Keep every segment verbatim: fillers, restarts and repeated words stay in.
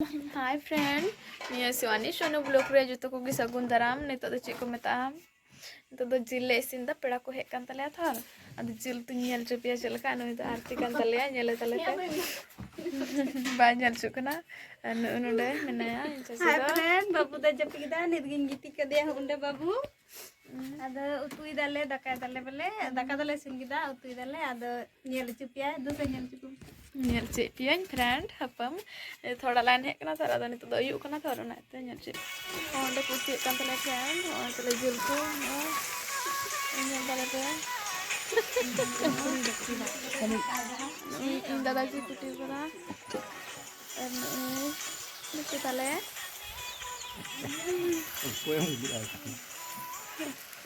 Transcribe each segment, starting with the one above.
Hi friend, ᱱᱤᱭᱟᱹ ᱥᱤᱣᱟᱱᱤ ᱥᱳᱱᱩ vlog ᱨᱮ ᱡᱚᱛᱚ ᱠᱚᱜᱮ ᱥᱟᱹᱜᱩᱱ ᱫᱟᱨᱟᱢ᱾ ᱱᱤᱛᱚᱜ ᱫᱚ ᱪᱮᱫ ᱠᱚ ᱢᱮᱛᱟᱜᱼᱟ, ᱱᱤᱛᱚᱜ ᱫᱚ ᱡᱤᱞ ᱞᱮ ᱤᱥᱤᱱ ᱮᱫᱟ, ᱯᱮᱲᱟ ᱠᱚ ᱦᱮᱡ ᱠᱟᱱ ᱛᱟᱞᱮᱭᱟ ᱛᱷᱚᱨ᱾ ᱟᱫᱚ ᱡᱤᱞ ᱩᱛᱩᱧ ᱧᱮᱞ ᱦᱚᱪᱚ ᱯᱮᱭᱟ ᱪᱮᱫ ᱞᱮᱠᱟ᱾ ᱱᱩᱭ ᱫᱚ ᱟᱨᱛᱤ ᱠᱟᱱ ᱛᱟᱞᱮᱭᱟ, ᱧᱮᱞᱮ ᱛᱟᱞᱮ ᱯᱮ᱾ ᱵᱟᱭ ᱧᱮᱞ ᱦᱚᱪᱚᱜ ᱠᱟᱱᱟ᱾ ᱟᱨ ᱱᱩᱜᱼᱩ ᱱᱚᱰᱮ ᱢᱮᱱᱟᱭᱟ ᱤᱧ ᱪᱟᱪᱳ ᱦᱟᱭ ᱫᱚ᱾ Friend, ᱵᱟᱹᱵᱩ ᱫᱚ ᱡᱟᱹᱯᱤᱫ ᱠᱮᱫᱟ, ᱱᱤᱛ ᱜᱤᱧ ᱜᱤᱛᱤᱡ ᱠᱟᱫᱮᱭᱟ ᱚᱸᱰᱮ ᱵᱟᱹᱵᱩ᱾ ᱦᱩᱸ᱾ ᱟᱫᱚ ᱩᱛᱩᱭ ᱫᱟᱞᱮ, ᱫᱟᱠᱟᱭ ᱫᱟᱞᱮ ᱵᱚᱞᱮ, ᱫᱟᱠᱟ ᱫᱚᱞᱮ ᱤᱥᱤᱱ ᱠᱮᱫᱟ, ᱩᱛᱩᱭ ᱫᱟᱞᱮ, ᱟᱫᱚ ᱧᱮᱞ ᱦᱚᱪᱚ ᱯᱮᱭᱟ, ᱫᱩᱥᱮ ᱧᱮᱞ ᱦᱚᱪᱚ ᱠᱚᱢ᱾ ᱧᱮᱞ ᱦᱚᱪᱚᱭᱮᱫ ᱯᱮᱭᱟᱹᱧ friend, ᱦᱟᱯᱟᱢ᱾ ᱛᱷᱚᱲᱟ line ᱦᱮᱡ ᱠᱟᱱᱟ ᱛᱷᱚᱨ, ᱟᱫᱚ ᱱᱤᱛᱚᱜ ᱫᱚ ᱟᱹᱭᱩᱵ ᱠᱟᱱᱟ ᱛᱷᱚᱨ, ᱚᱱᱟᱛᱮ ᱧᱮᱞ ᱦᱚᱪᱚᱭᱮᱫ ᱯᱮᱭᱟ᱾ ᱚᱸᱰᱮ ᱠᱚ ᱩᱛᱩᱭᱮᱫ ᱠᱟᱱ ᱛᱟᱞᱮᱭᱟ friend, ᱱᱚᱜᱼᱚᱭ ᱛᱟᱞᱮ ᱡᱤᱞ ᱠᱚ, ᱱᱚᱜᱼᱚᱭ ᱧᱮᱞ ᱫᱟᱞᱮ ᱯᱮ᱾ ᱤᱧ ᱫᱟᱫᱟ ᱡᱤ ᱠᱩᱴᱤ ᱠᱟᱱᱟ᱾ ᱟᱨ ᱱᱚᱜᱼᱚᱭ ᱱᱩᱠᱩ ᱛᱟᱞᱮ᱾ ᱚᱠᱚᱭ ᱮᱢ ᱩᱫᱩᱜ ᱟᱭ ᱠᱟᱱᱟ?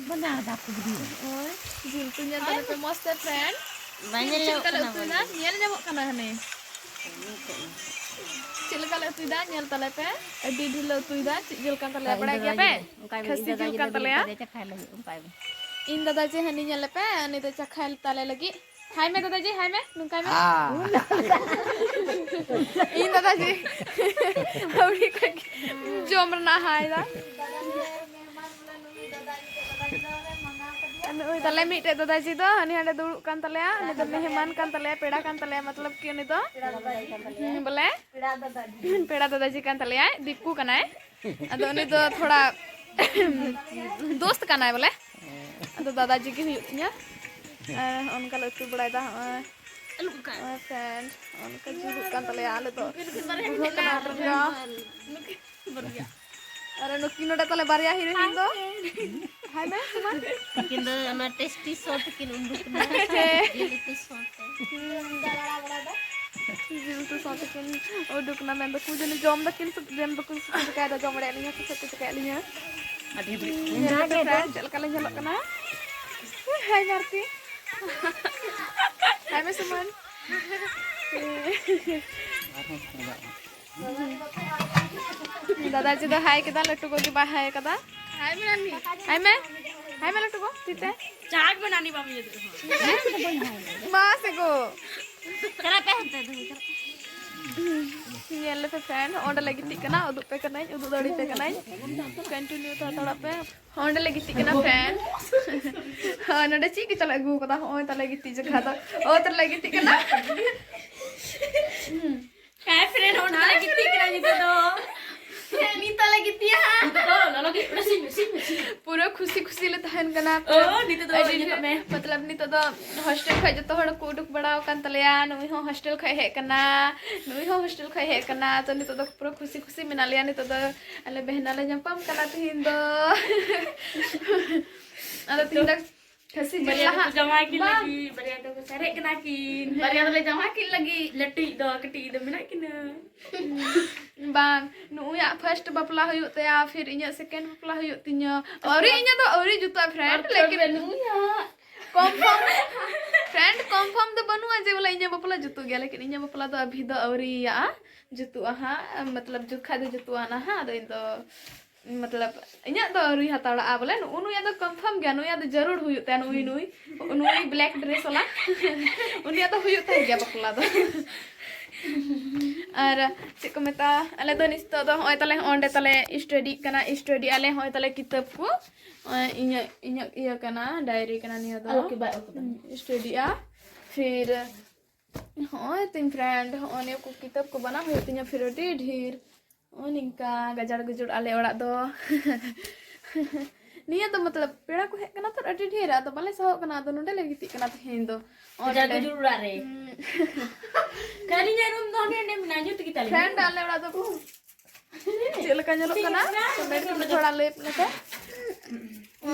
ᱵᱟᱱᱟ ᱫᱟ ᱠᱩᱫᱨᱤ᱾ ᱱᱚᱜᱼᱚᱭ ᱡᱤᱞ ᱠᱚ ᱧᱮᱞ ᱫᱟᱲᱮ ᱯᱮ ᱢᱚᱡᱽ ᱛᱮ friend᱾ ᱵᱟᱝ ᱧᱮᱞ ᱪᱮᱫ ᱧᱟᱢᱚᱜ ᱞᱮᱠᱟ ᱞᱮ ᱠᱟᱱᱟ ᱩᱛᱩᱭᱮᱫᱟ? ᱵᱟᱝ? ᱧᱮᱞ ᱧᱟᱢᱚᱜ ᱠᱟᱱᱟ ᱦᱟᱱᱮ᱾ ᱪᱮᱫ ᱞᱮᱠᱟ ᱞᱮ ᱩᱛᱩᱭᱮᱫᱟ? ᱧᱮᱞ ᱛᱟᱞᱮ ᱯᱮ᱾ ᱟᱹᱰᱤ ᱰᱷᱮᱨ ᱞᱮ ᱩᱛᱩᱭᱮᱫᱟ᱾ ᱪᱮᱫ ᱡᱤᱞ ᱠᱟᱱ ᱛᱟᱞᱮᱭᱟ ᱵᱟᱲᱟᱭ ᱜᱮᱭᱟ ᱯᱮ? ᱚᱱᱠᱟ ᱜᱮ, ᱤᱧ ᱠᱷᱟᱹᱥᱤ ᱫᱟᱫᱟ ᱡᱤᱞ ᱡᱩᱫᱤ ᱠᱟᱱ ᱛᱟᱞᱮᱭᱟ᱾ ᱪᱟᱠᱷᱟᱭ ᱞᱟᱹᱜᱤᱫ, ᱚᱱᱠᱟ ᱜᱮ᱾ ᱤᱧ ᱫᱟᱫᱟ ᱡᱮ ᱦᱟᱹᱱᱤ ᱧᱮᱞ ᱞᱮᱯᱮ, ᱩᱱᱤ ᱫᱚ ᱪᱟᱠᱷᱟᱭ ᱛᱟᱞᱮ ᱞᱟᱹᱜᱤᱫ᱾ ᱦᱟᱭ ᱢᱮ ᱫᱟᱫᱟ ᱡᱤ, ᱦᱟᱭ ᱢᱮ, ᱱᱚᱝᱠᱟᱭ ᱢᱮ᱾ ᱦᱟ᱾ ᱤᱧ ᱫᱟᱫᱟ ᱡᱤ ᱟᱹᱣᱲᱤ ᱠᱷᱚᱡ ᱜᱮ ᱡᱚᱢ ᱨᱮᱱᱟᱜ ᱦᱟᱭ ᱫᱟ᱾ ᱱᱩᱭ ᱛᱟᱞᱮ ᱢᱤᱫᱴᱮᱡ ᱫᱟᱫᱟ ᱡᱤ ᱫᱚ ᱦᱟᱹᱱᱤ ᱦᱟᱸᱰᱮ ᱫᱩᱲᱩᱵ ᱠᱟᱱ ᱛᱟᱞᱮᱭᱟ, ᱩᱱᱤ ᱫᱚ ᱢᱮᱦᱢᱟᱱ ᱠᱟᱱ ᱛᱟᱞᱮᱭᱟ, ᱯᱮᱲᱟ ᱠᱟᱱ ᱛᱟᱞᱮᱭᱟ, ᱢᱚᱛᱞᱚᱵ ᱠᱤ ᱩᱱᱤ ᱫᱚ, ᱦᱩᱸ, ᱵᱚᱞᱮ ᱯᱮᱲᱟ ᱫᱟᱫᱟ ᱡᱤ ᱠᱟᱱ ᱛᱟᱞᱮᱭᱟᱭ, ᱫᱤᱠᱩ ᱠᱟᱱᱟᱭ᱾ ᱟᱫᱚ ᱩᱱᱤ ᱫᱚ ᱛᱷᱚᱲᱟ ᱫᱳᱥᱛ ᱠᱟᱱᱟᱭ ᱵᱚᱞᱮ᱾ ᱟᱫᱚ ᱫᱟᱫᱟ ᱡᱤ ᱜᱮ ᱦᱩᱭᱩᱜ ᱛᱤᱧᱟ᱾ ᱟᱨ ᱚᱱᱠᱟ ᱞᱮ ᱩᱛᱩ ᱵᱟᱲᱟᱭᱮᱫᱟ ᱦᱚᱸᱜᱼᱚᱭ᱾ ᱟᱹᱞᱩ ᱠᱚ ᱠᱟᱜ᱾ ᱦᱚᱸᱜᱼᱚᱭ friend, ᱚᱱᱠᱟ ᱡᱤᱞ ᱦᱩᱭᱩᱜ ᱠᱟᱱ ᱛᱟᱞᱮᱭᱟ ᱟᱞᱮ ᱫᱚ᱾ ᱵᱩᱡᱷᱟᱹᱣ ᱠᱟᱱᱟ ᱟᱯᱮ ᱫᱚ? ᱟᱨ ᱱᱩᱠᱤᱱ ᱱᱚᱰᱮ ᱛᱟᱞᱮ ᱵᱟᱨᱭᱟ heroine ᱫᱚ᱾ ᱦᱟᱭ ᱢᱮ, ᱥᱩᱢᱟᱱ᱾ ᱩᱱᱠᱤᱱ ᱫᱚ ᱚᱱᱟ tasty show ᱛᱮᱠᱤᱱ ᱩᱰᱩᱠ ᱮᱱᱟ᱾ ᱦᱮᱸ᱾ ᱡᱤᱞ ᱩᱛᱩ show ᱛᱮ᱾ ᱡᱤᱞ ᱩᱛᱩ ᱥᱟᱶ ᱛᱮᱠᱤᱱ ᱩᱰᱩᱠ ᱮᱱᱟ, ᱢᱮᱱᱫᱚ ᱠᱩ ᱡᱟᱹᱱᱤ ᱡᱚᱢ ᱫᱟᱠᱤᱱ ᱥᱮ ᱡᱚᱢ ᱫᱟᱠᱤᱱ ᱥᱮ ᱪᱤᱠᱟᱹᱭᱮᱫᱟ, ᱡᱚᱢ ᱵᱟᱲᱟᱭᱮᱫ ᱞᱤᱧᱟ ᱠᱚ ᱥᱮ ᱠᱚ ᱪᱤᱠᱟᱹᱭᱮᱫ ᱞᱤᱧᱟ᱾ ᱟᱹᱰᱤ ᱦᱟᱹᱵᱤᱡ ᱧᱮᱞ ᱯᱮ friend, ᱪᱮᱫ ᱞᱮᱠᱟ ᱞᱮ ᱧᱮᱞᱚᱜ ᱠᱟᱱᱟ᱾ ᱦᱟᱭ ᱢᱮ ᱟᱨᱠᱤ᱾ ᱦᱟᱭ ᱢᱮ ᱥᱩᱢᱟᱱ᱾ ᱟᱨᱦᱚᱸ ᱪᱟᱞᱟᱜᱼᱟ᱾ ᱫᱟᱫᱟ ᱡᱤ ᱫᱚ ᱦᱟᱭ ᱠᱮᱫᱟ, ᱞᱟᱹᱴᱩ ᱜᱚ ᱜᱮ ᱵᱟᱭ ᱦᱟᱭ ᱠᱟᱫᱟ᱾ ᱦᱟᱭ ᱢᱮ ᱱᱟᱱᱤ᱾ ᱦᱟᱭ ᱢᱮ, ᱦᱟᱭ ᱢᱮ ᱞᱟᱹᱴᱩ ᱜᱚ, ᱛᱤ ᱛᱮ᱾ ᱪᱟᱴ ᱢᱮ ᱱᱟᱱᱤ ᱵᱟᱢ ᱤᱭᱟᱹ ᱫᱟᱲᱮᱭᱟᱜᱼᱟ᱾ ᱢᱟ ᱥᱮ ᱜᱚ᱾ ᱪᱟᱞᱟᱜ ᱯᱮ ᱦᱟᱱᱛᱮ ᱫᱚ᱾ ᱧᱮᱞ ᱞᱮᱯᱮ friend, ᱚᱸᱰᱮ ᱞᱮ ᱜᱤᱛᱤᱡ ᱠᱟᱱᱟ, ᱩᱫᱩᱜ ᱯᱮ ᱠᱟᱹᱱᱟᱹᱧ, ᱩᱫᱩᱜ ᱫᱟᱲᱮ ᱯᱮ ᱠᱟᱹᱱᱟᱹᱧ᱾ Continue ᱛᱚ ᱦᱟᱛᱟᱲᱚᱜ ᱯᱮ᱾ ᱚᱸᱰᱮ ᱞᱮ ᱜᱤᱛᱤᱡ ᱠᱟᱱᱟ friend᱾ ᱦᱳᱭ, ᱱᱚᱰᱮ ᱪᱮᱫ ᱠᱚᱪᱚ ᱞᱮ ᱟᱹᱜᱩ ᱠᱟᱫᱟ, ᱦᱚᱸᱜᱼᱚᱭ ᱛᱟᱞᱮ ᱜᱤᱛᱤᱡ ᱡᱟᱭᱜᱟ ᱫᱚ᱾ ᱚᱛ ᱨᱮᱞᱮ ᱜᱤᱛᱤᱡ ᱠᱟᱱᱟ᱾ Hi friend, ᱚᱸᱰᱮ ᱞᱮ ᱜᱤᱛᱤᱡ ᱠᱟᱱᱟ ᱱᱤᱛᱚᱜ ᱫᱚ᱾ ᱦᱮᱸ, ᱱᱤᱛᱚᱜ ᱞᱮ ᱜᱤᱛᱤᱡᱼᱟ ᱦᱟᱸᱜ᱾ ᱱᱤᱛᱚᱜ ᱫᱚ ᱞᱚᱞᱚ ᱜᱮ, ᱚᱱᱟ ᱥᱤᱧ ᱢᱮ, ᱥᱤᱧ ᱢᱮ, ᱥᱤᱧ ᱢᱮ᱾ ᱯᱩᱨᱟᱹ ᱠᱷᱩᱥᱤ ᱠᱷᱩᱥᱤ ᱞᱮ ᱛᱟᱦᱮᱱ ᱠᱟᱱᱟ᱾ ᱚ, ᱱᱤᱛᱚᱜ ᱫᱚ ᱟᱹᱰᱤ ᱚᱲᱟᱜ ᱧᱮᱞᱚᱜ ᱢᱮ᱾ ᱢᱚᱛᱞᱚᱵ, ᱱᱤᱛᱚᱜ ᱫᱚ hostel ᱠᱷᱚᱡ ᱡᱚᱛᱚ ᱦᱚᱲ ᱠᱚ ᱩᱰᱩᱠ ᱵᱟᱲᱟᱣ ᱟᱠᱟᱱ ᱛᱟᱞᱮᱭᱟ᱾ ᱱᱩᱭ ᱦᱚᱸ hostel ᱠᱷᱚᱡ ᱦᱮᱡ ᱠᱟᱱᱟ, ᱱᱩᱭ ᱦᱚᱸ hostel ᱠᱷᱚᱡ ᱦᱮᱡ ᱠᱟᱱᱟ᱾ ᱛᱚ, ᱱᱤᱛᱚᱜ ᱫᱚ ᱯᱩᱨᱟᱹ ᱠᱷᱩᱥᱤ ᱠᱷᱩᱥᱤ ᱢᱮᱱᱟᱜ ᱞᱮᱭᱟ᱾ ᱱᱤᱛᱚᱜ ᱫᱚ ᱟᱞᱮ ᱵᱮᱦᱱᱟ ᱞᱮ ᱧᱟᱯᱟᱢ ᱠᱟᱱᱟ ᱛᱤᱦᱤᱧ ᱫᱚ᱾ ᱟᱫᱚ ᱛᱤᱦᱤᱧ ᱫᱚ ᱠᱷᱟᱹᱥᱤ ᱡᱤᱞ ᱵᱟᱨᱭᱟ ᱞᱟᱦᱟ᱾ ᱫᱚᱠᱚ ᱡᱟᱶᱟᱭ ᱠᱤᱱ ᱵᱟᱝ᱾ ᱞᱟᱹᱜᱤᱫ, ᱵᱟᱨᱭᱟ ᱫᱚᱠᱚ ᱥᱟᱨᱮᱡ ᱠᱟᱱᱟ ᱠᱤᱱ᱾ ᱦᱮᱸ᱾ ᱵᱟᱨᱭᱟ ᱫᱚᱞᱮ ᱡᱟᱶᱟᱭ ᱠᱤᱱ ᱞᱟᱹᱜᱤᱫ, ᱞᱟᱹᱴᱩᱭᱤᱡ ᱫᱚ, ᱠᱟᱹᱴᱤᱡ ᱫᱚ ᱢᱮᱱᱟᱜ ᱠᱤᱱᱟ᱾ ᱵᱟᱝ, ᱱᱩᱭᱟᱜ first ᱵᱟᱯᱞᱟ ᱦᱩᱭᱩᱜ ᱛᱟᱭᱟ, ᱯᱷᱤᱨ ᱤᱧᱟᱹᱜ second ᱵᱟᱯᱞᱟ ᱦᱩᱭᱩᱜ ᱛᱤᱧᱟᱹ᱾ ᱟᱹᱣᱨᱤ, ᱤᱧᱟᱹᱜ ᱫᱚ ᱟᱹᱣᱨᱤ ᱡᱩᱛᱩᱜᱼᱟ friend, ᱟᱨ ᱞᱮᱠᱤᱱ ᱱᱩᱭᱟᱜ᱾ Confirm, friend, confirm ᱫᱚ ᱵᱟᱹᱱᱩᱜᱼᱟ ᱡᱮ ᱵᱚᱞᱮ ᱤᱧᱟᱹᱜ ᱵᱟᱯᱞᱟ ᱡᱩᱛᱩᱜ ᱜᱮᱭᱟ, ᱞᱮᱠᱤᱱ ᱤᱧᱟᱹᱜ ᱵᱟᱯᱞᱟ ᱫᱚ ᱟᱵᱷᱤ ᱫᱚ ᱟᱹᱣᱨᱤᱭᱟᱜᱼᱟ ᱡᱩᱛᱩᱜᱼᱟ ᱦᱟᱸᱜ, ᱢᱚᱛᱞᱚᱵ ᱡᱩᱛ ᱠᱷᱟᱡ ᱫᱚ ᱡᱩᱛᱩᱜᱼᱟ ᱱᱟᱦᱟᱜ᱾ ᱟᱫᱚ ᱤᱧ ᱫᱚ ᱢᱚᱛᱞᱚᱵ, ᱤᱧᱟᱹᱜ ᱫᱚ ᱟᱹᱣᱨᱤ ᱦᱟᱛᱟᱲᱟᱜᱼᱟ ᱵᱚᱞᱮ᱾ ᱱᱩᱜᱼᱩ ᱱᱩᱭᱟᱜ ᱫᱚ confirm ᱜᱮᱭᱟ, ᱱᱩᱭᱟᱜ ᱫᱚ ᱡᱟᱹᱨᱩᱲ ᱦᱩᱭᱩᱜ ᱛᱟᱭᱟ᱾ ᱱᱩᱭ, ᱱᱩᱭ, ᱱᱩᱭ black dress ᱣᱟᱞᱟ᱾ ᱩᱱᱤᱭᱟᱜ ᱫᱚ ᱦᱩᱭᱩᱜ ᱛᱟᱭ ᱜᱮᱭᱟ ᱵᱟᱯᱞᱟ ᱫᱚ᱾ ᱟᱨ ᱪᱮᱫ ᱠᱚ ᱢᱮᱛᱟᱜᱼᱟ, ᱟᱞᱮ ᱫᱚ ᱱᱤᱛᱚᱜ ᱫᱚ ᱦᱚᱸᱜᱼᱚᱭ ᱛᱟᱞᱮ ᱚᱸᱰᱮ ᱛᱟᱞᱮ studyᱜ ᱠᱟᱱᱟ, study ᱟᱞᱮ ᱦᱚᱸᱜᱼᱚᱭ ᱛᱟᱞᱮ ᱠᱤᱛᱟᱹᱵ ᱠᱚ᱾ ᱱᱚᱜᱼᱚᱭ ᱤᱧᱟᱹᱜ, ᱤᱧᱟᱹᱜ ᱤᱭᱟᱹ ᱠᱟᱱᱟ, diary ᱠᱟᱱᱟ ᱱᱤᱭᱟᱹ ᱫᱚ᱾ ᱟᱞᱚ ᱠᱤ ᱵᱟᱭ ᱚᱞ ᱠᱟᱫᱟ᱾ ᱦᱩᱸ, studyᱜᱼᱟ᱾ ᱯᱷᱤᱨ ᱦᱚᱸᱜᱼᱚᱭ ᱛᱤᱧ friend, ᱦᱚᱸᱜᱼᱚᱭ ᱱᱤᱭᱟᱹ ᱠᱚ ᱠᱤᱛᱟᱹᱵ ᱠᱚ ᱵᱟᱱᱟᱣ ᱦᱩᱭᱩᱜ ᱛᱤᱧᱟᱹ ᱯᱷᱤᱨ ᱟᱹᱰᱤ ᱰᱷᱮᱨ᱾ ᱱᱚᱜᱼᱚᱭ ᱱᱤᱝᱠᱟ ᱜᱟᱡᱟᱲ ᱜᱩᱡᱩᱲ ᱟᱞᱮ ᱚᱲᱟᱜ ᱫᱚ᱾ ᱱᱤᱭᱟᱹ ᱫᱚ ᱢᱚᱛᱞᱚᱵ ᱯᱮᱲᱟ ᱠᱚ ᱦᱮᱡ ᱠᱟᱱᱟ ᱛᱚ ᱟᱹᱰᱤ ᱰᱷᱮᱨ, ᱟᱫᱚ ᱵᱟᱞᱮ ᱥᱟᱦᱚᱜ ᱠᱟᱱᱟ, ᱟᱫᱚ ᱱᱚᱸᱰᱮ ᱞᱮ ᱜᱤᱛᱤᱡ ᱠᱟᱱᱟ ᱛᱮᱦᱮᱧ ᱫᱚ᱾ ᱜᱟᱡᱟᱲ ᱚᱸᱰᱮ᱾ ᱜᱩᱡᱩᱲ ᱚᱲᱟᱜ ᱨᱮ᱾ ᱦᱩᱸ᱾ ᱠᱷᱟᱹᱞᱤ ᱤᱧᱟᱹᱜ room ᱫᱚ ᱦᱟᱸᱰᱮ ᱱᱟᱸᱰᱮ ᱢᱮᱱᱟᱜᱼᱟ, ᱡᱩᱛ ᱜᱮᱛᱟᱞᱮ᱾ Friend ᱟᱞᱮ ᱚᱲᱟᱜ ᱫᱚ ᱪᱮᱫ ᱞᱮᱠᱟ ᱧᱮᱞᱚᱜ ᱠᱟᱱᱟ? Comment ᱠᱚᱨᱮ ᱛᱷᱚᱲᱟ ᱞᱟᱹᱭ ᱞᱮᱯᱮ᱾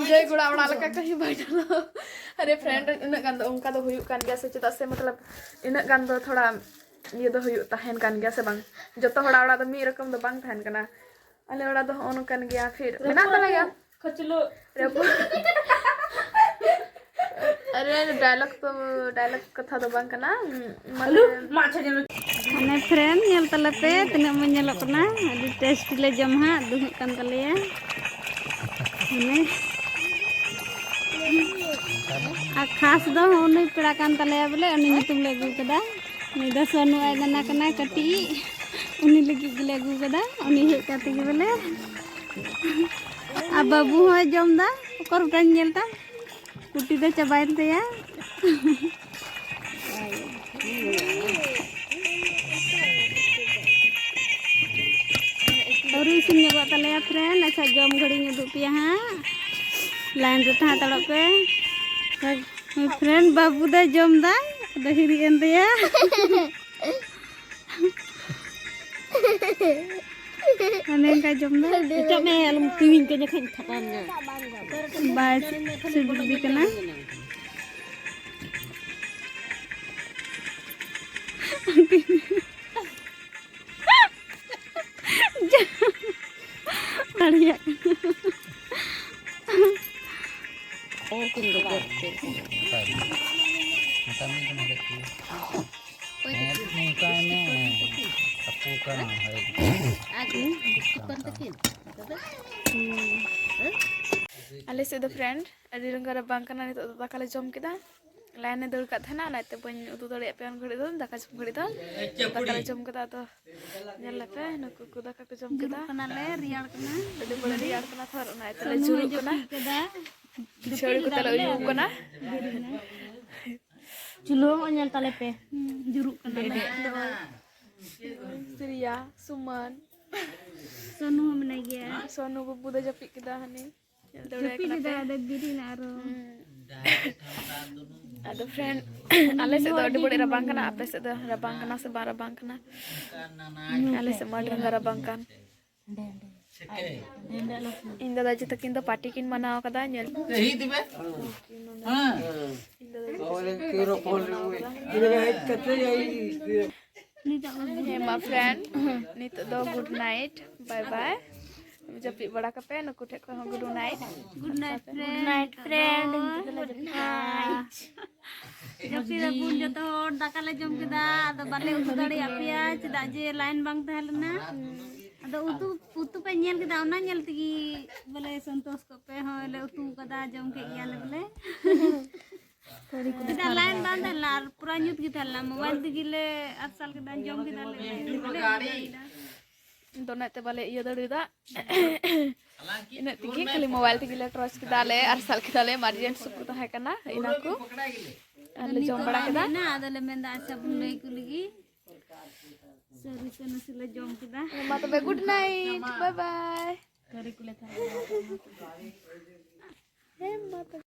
ᱡᱚᱭ ᱜᱚᱲᱟ ᱚᱲᱟᱜ ᱞᱮᱠᱟ ᱠᱟᱹᱦᱤ ᱵᱟᱭ ᱧᱮᱞᱚᱜ᱾ ᱟᱨᱮ friend, ᱩᱱᱟᱹᱜ ᱜᱟᱱ ᱫᱚ ᱚᱱᱠᱟ ᱫᱚ ᱦᱩᱭᱩᱜ ᱠᱟᱱ ᱜᱮᱭᱟ ᱥᱮ, ᱪᱮᱫᱟᱜ ᱥᱮ ᱢᱚᱛᱞᱚᱵ ᱤᱱᱟᱹᱜ ᱜᱟᱱ ᱫᱚ ᱛᱷᱚᱲᱟ ᱤᱭᱟᱹ ᱫᱚ ᱦᱩᱭᱩᱜ ᱛᱟᱦᱮᱱ ᱠᱟᱱ ᱜᱮᱭᱟ ᱥᱮ ᱵᱟᱝ? ᱡᱚᱛᱚ ᱦᱚᱲᱟᱜ ᱚᱲᱟᱜ ᱫᱚ ᱢᱤᱫ ᱨᱚᱠᱚᱢ ᱫᱚ ᱵᱟᱝ ᱛᱟᱦᱮᱱ ᱠᱟᱱᱟ᱾ ᱟᱞᱮ ᱚᱲᱟᱜ ᱫᱚ ᱦᱚᱸᱜᱼᱚ ᱱᱚᱝᱠᱟᱱ ᱜᱮᱭᱟ, ᱯᱷᱤᱨ ᱢᱮᱱᱟᱜ ᱛᱟᱞᱮ ᱜᱮᱭᱟ᱾ ᱠᱷᱟᱹᱪᱞᱟᱹᱜ᱾ ᱨᱟᱹᱯᱩᱫ᱾ ᱟᱨᱮ, dialogue ᱛᱚ, dialogue ᱠᱟᱛᱷᱟ ᱫᱚ ᱵᱟᱝ ᱠᱟᱱᱟ᱾ ᱢᱟᱱᱮ ᱟᱞᱩ, ᱢᱟ, ᱟᱪᱪᱷᱟ, ᱧᱮᱞ ᱢᱮ᱾ ᱢᱟᱱᱮ friend, ᱧᱮᱞ ᱛᱟᱞᱮ ᱯᱮ ᱛᱤᱱᱟᱹᱜ ᱢᱚᱡᱽ ᱧᱮᱞᱚᱜ ᱠᱟᱱᱟ᱾ ᱟᱹᱰᱤ tasty ᱞᱮ ᱡᱚᱢ ᱦᱟᱸᱜ, ᱫᱩᱦᱩᱜ ᱠᱟᱱ ᱛᱟᱞᱮᱭᱟ᱾ ᱢᱟᱱᱮ, ᱟᱨ ᱠᱷᱟᱥ ᱫᱚ ᱩᱱᱤ ᱯᱮᱲᱟ ᱠᱟᱱ ᱛᱟᱞᱮᱭᱟ ᱵᱚᱞᱮ, ᱩᱱᱤ ᱧᱩᱛᱩᱢ ᱞᱮ ᱟᱹᱜᱩ ᱠᱟᱫᱟ᱾ ᱩᱱᱤ ᱫᱚ ᱥᱚᱱᱩ ᱟᱡ ᱱᱟᱱᱟ ᱠᱟᱱᱟᱭ ᱠᱟᱹᱴᱤᱡ᱾ ᱩᱱᱤ ᱞᱟᱹᱜᱤᱫ ᱜᱮᱞᱮ ᱟᱹᱜᱩ ᱠᱟᱫᱟ, ᱩᱱᱤ ᱦᱮᱡ ᱠᱟᱛᱮ ᱜᱮ ᱵᱚᱞᱮ᱾ ᱟᱨ ᱵᱟᱹᱵᱩ ᱦᱚᱸᱭ ᱡᱚᱢ ᱫᱟ, ᱚᱠᱚᱨ ᱵᱟᱹᱧ ᱧᱮᱞ ᱛᱟᱢ, ᱠᱩᱴᱤ ᱫᱚ ᱪᱟᱵᱟᱭᱮᱱ ᱛᱟᱭᱟ᱾ ᱟᱹᱣᱨᱤ ᱤᱥᱤᱱ ᱧᱚᱜᱚᱜ ᱛᱟᱞᱮᱭᱟ friend᱾ ᱟᱪᱪᱷᱟ, ᱡᱚᱢ ᱜᱷᱟᱹᱲᱤᱧ ᱩᱫᱩᱜ ᱯᱮᱭᱟ ᱦᱟᱸᱜ, line ᱨᱮ ᱛᱟᱦᱮᱸ ᱦᱟᱛᱟᱲᱚᱜ ᱯᱮ᱾ Friend, ᱵᱟᱹᱵᱩ ᱫᱚᱭ ᱡᱚᱢ ᱫᱟ, ᱟᱫᱚ ᱦᱤᱨᱤᱡ ᱮᱱ ᱛᱟᱭᱟ᱾ ᱚᱱᱮ ᱚᱱᱠᱟᱭ ᱡᱚᱢ ᱫᱟ᱾ ᱱᱤᱛᱚᱜ ᱢᱮ, ᱟᱞᱚᱢ ᱛᱤᱣᱤᱧ ᱠᱟᱱᱟ ᱠᱷᱟᱱ ᱛᱷᱟᱯᱟᱢ ᱧᱟᱢ᱾ ᱵᱟᱭ ᱥᱤᱵᱤᱞ ᱤᱫᱤ ᱠᱟᱱᱟ᱾ ᱫᱟᱲᱮᱭᱟᱜ ᱠᱟᱱᱟ᱾ ᱚ, ᱠᱤᱱ ᱫᱚ ᱵᱟᱨ ᱯᱮ᱾ ᱢᱮᱛᱟᱢ ᱠᱟᱱᱟ ᱦᱮᱸ, ᱱᱚᱝᱠᱟᱭ ᱢᱮ᱾ ᱟᱠᱚ ᱠᱟᱱᱟ, ᱦᱳᱭ᱾ ᱟᱨ ᱠᱤᱱ ᱛᱟᱹᱠᱤᱱ᱾ ᱟᱞᱮ ᱥᱮᱫ ᱫᱚ friend ᱟᱹᱰᱤ ᱨᱟᱸᱜᱟᱣ ᱨᱟᱵᱟᱝ ᱠᱟᱱᱟ᱾ ᱱᱤᱛᱚᱜ ᱫᱚ ᱫᱟᱠᱟ ᱞᱮ ᱡᱚᱢ ᱠᱮᱫᱟ᱾ Line ᱮ ᱫᱟᱹᱲ ᱠᱟᱫ ᱛᱟᱦᱮᱱᱟ, ᱚᱱᱟᱛᱮ ᱵᱟᱹᱧ ᱩᱫᱩᱜ ᱫᱟᱲᱮᱭᱟᱜ ᱯᱮᱭᱟ ᱩᱱ ᱜᱷᱟᱹᱲᱤᱡ ᱫᱚ, ᱫᱟᱠᱟ ᱡᱚᱢ ᱜᱷᱟᱹᱲᱤᱡ ᱫᱚ᱾ ᱫᱟᱠᱟ ᱞᱮ ᱡᱚᱢ ᱠᱮᱫᱟ, ᱟᱫᱚ ᱧᱮᱞ ᱞᱮᱯᱮ, ᱱᱩᱠᱩ ᱠᱚ ᱫᱟᱠᱟ ᱠᱚ ᱡᱚᱢ ᱠᱮᱫᱟ᱾ ᱡᱩᱨᱩᱜ ᱠᱟᱱᱟᱞᱮ, ᱨᱮᱭᱟᱲ ᱠᱟᱱᱟ᱾ ᱟᱹᱰᱤ ᱵᱟᱹᱲᱤᱡ ᱨᱮᱭᱟᱲ ᱠᱟᱱᱟ ᱛᱷᱚᱨ, ᱚᱱᱟ ᱤᱭᱟᱹᱛᱮ ᱞᱮ ᱥᱚᱱᱩ ᱦᱚᱸ ᱡᱩᱨᱩᱜ ᱠᱟᱱᱟ᱾ ᱡᱟᱹᱯᱤᱫ ᱠᱟᱫᱟ᱾ ᱪᱷᱟᱹᱲᱤ ᱠᱚᱛᱮ ᱞᱮ ᱩᱭᱩ ᱠᱟᱱᱟ᱾ ᱪᱩᱞᱦᱟᱹ ᱦᱚᱸ ᱧᱮᱞ ᱛᱟᱞᱮ ᱯᱮ᱾ ᱦᱩᱸ, ᱡᱩᱨᱩᱜ ᱠᱟᱱᱟ᱾ ᱰᱮᱰᱮ᱾ ᱥᱨᱤᱭᱟ, ᱥᱩᱢᱟᱱ᱾ ᱥᱚᱱᱩ ᱦᱚᱸ ᱢᱮᱱᱟᱭ ᱜᱮᱭᱟ᱾ ᱥᱚᱱᱩ ᱵᱟᱹᱵᱩ ᱫᱚ ᱡᱟᱹᱯᱤᱫ ᱠᱮᱫᱟ ᱦᱟᱹᱱᱤ᱾ ᱧᱮᱞ ᱫᱟᱲᱮᱭᱟᱭ ᱡᱟᱹᱯᱤᱫ ᱠᱟᱱᱟ ᱯᱮ? ᱞᱮᱫᱟᱭ, ᱟᱫᱚ ᱵᱮᱨᱮᱫ ᱮᱱᱟ ᱟᱨᱚ᱾ ᱦᱩᱸ᱾ ᱟᱫᱚ friend, ᱟᱞᱮ ᱥᱮᱫ ᱫᱚ ᱟᱹᱰᱤ ᱵᱟᱹᱲᱤᱡ ᱨᱟᱵᱟᱝ ᱠᱟᱱᱟ, ᱟᱯᱮ ᱥᱮᱫ ᱫᱚ ᱨᱟᱵᱟᱝ ᱠᱟᱱᱟ ᱥᱮ ᱵᱟᱝ ᱨᱟᱵᱟᱝ ᱠᱟᱱᱟ? ᱟᱞᱮ ᱥᱮᱫ ᱢᱟ ᱟᱹᱰᱤ ᱨᱟᱸᱜᱟᱣ ᱨᱟᱵᱟᱝ ᱠᱟᱱ᱾ ᱤᱧ ᱫᱟᱫᱟ ᱡᱚ ᱛᱟᱹᱠᱤᱱ ᱫᱚ party ᱠᱤᱱ ᱢᱟᱱᱟᱣ ᱠᱟᱫᱟ, ᱧᱮᱞ᱾ ᱤᱧ ᱫᱟᱫᱟ ᱡᱚ ᱛᱟᱹᱠᱤᱱ ᱫᱚ party ᱠᱤᱱ ᱢᱟᱱᱟᱣ ᱠᱟᱫᱟ᱾ ᱦᱮᱸ ᱢᱟ friend, ᱱᱤᱛᱚᱜ ᱫᱚ good night, bye bye᱾ ᱡᱟᱹᱯᱤᱫ ᱵᱟᱲᱟ ᱠᱟᱯᱮ, ᱱᱩᱠᱩ ᱴᱷᱮᱱ ᱠᱷᱚᱱ ᱦᱚᱸ good night᱾ Good night friend. Good night friend. Good night. ᱡᱟᱹᱯᱤᱫ ᱟᱵᱚᱱ ᱡᱚᱛᱚ ᱦᱚᱲ, ᱫᱟᱠᱟ ᱞᱮ ᱡᱚᱢ ᱠᱮᱫᱟ, ᱟᱫᱚ ᱵᱟᱞᱮ ᱩᱛᱩ ᱫᱟᱲᱮᱭᱟᱜ ᱯᱮᱭᱟ, ᱪᱮᱫᱟᱜ ᱡᱮ line ᱵᱟᱝ ᱛᱟᱦᱮᱸ ᱞᱮᱱᱟ᱾ ᱟᱫᱚ ᱩᱛᱩ, ᱩᱛᱩ ᱯᱮ ᱧᱮᱞ ᱠᱮᱫᱟ, ᱚᱱᱟ ᱧᱮᱞ ᱛᱮᱜᱮ ᱵᱚᱞᱮ ᱥᱚᱱᱛᱳᱥ ᱠᱚᱜ ᱯᱮ, ᱦᱚᱸ ᱞᱮ ᱩᱛᱩ ᱠᱟᱫᱟ, ᱡᱚᱢ ᱠᱮᱫ ᱜᱮᱭᱟᱞᱮ ᱵᱚᱞᱮ᱾ ᱪᱮᱫᱟᱜ ᱞᱟᱭᱤᱱ ᱵᱟᱝ ᱛᱟᱦᱮᱸ ᱞᱮᱱᱟ ᱟᱨ ᱯᱩᱨᱟ ᱧᱩᱛ ᱜᱮ ᱛᱟᱦᱮᱸ ᱞᱮᱱᱟ᱾ ᱢᱳᱵᱟᱭᱤᱞ ᱛᱮᱜᱮ ᱞᱮ ᱟᱨᱥᱟᱞ ᱠᱮᱫᱟ, ᱡᱚᱢ ᱠᱮᱫᱟ ᱞᱮ᱾ ᱫᱚ ᱚᱱᱟᱛᱮ ᱵᱟᱞᱮ ᱤᱭᱟᱹ ᱫᱟᱲᱮᱭᱟᱫᱟ᱾ ᱤᱱᱟᱹᱜ ᱛᱮᱜᱮ ᱠᱷᱟᱹᱞᱤ ᱢᱳᱵᱟᱭᱤᱞ ᱛᱮᱜᱮ ᱞᱮ ᱴᱚᱨᱪ ᱠᱮᱫᱟ ᱞᱮ, ᱟᱨᱥᱟᱞ ᱠᱮᱫᱟ ᱞᱮ᱾ ᱮᱢᱟᱨᱡᱮᱱᱥᱤ ᱠᱚ ᱛᱟᱦᱮᱸ ᱠᱟᱱᱟ, ᱤᱱᱟᱹ ᱠᱚ ᱟᱨ ᱞᱮ ᱡᱚᱢ ᱵᱟᱲᱟ ᱠᱮᱫᱟ᱾ ᱟᱫᱚ ᱞᱮ ᱢᱮᱱᱫᱟ, ᱟᱪᱪᱷᱟ, ᱵᱚᱱ ᱞᱟᱹᱭ ᱠᱚ ᱞᱟᱹᱜᱤᱫ᱾ ᱥᱟᱹᱨᱤ ᱛᱮ ᱱᱟᱥᱮ ᱞᱮ ᱡᱚᱢ ᱠᱮᱫᱟ᱾ ᱢᱟ ᱛᱚᱵᱮ, ᱜᱩᱰ ᱱᱟᱭᱤᱴ, ᱵᱟᱭ ᱵᱟᱭ᱾ ᱦᱮᱸ, ᱢᱟ ᱛᱚᱵᱮ᱾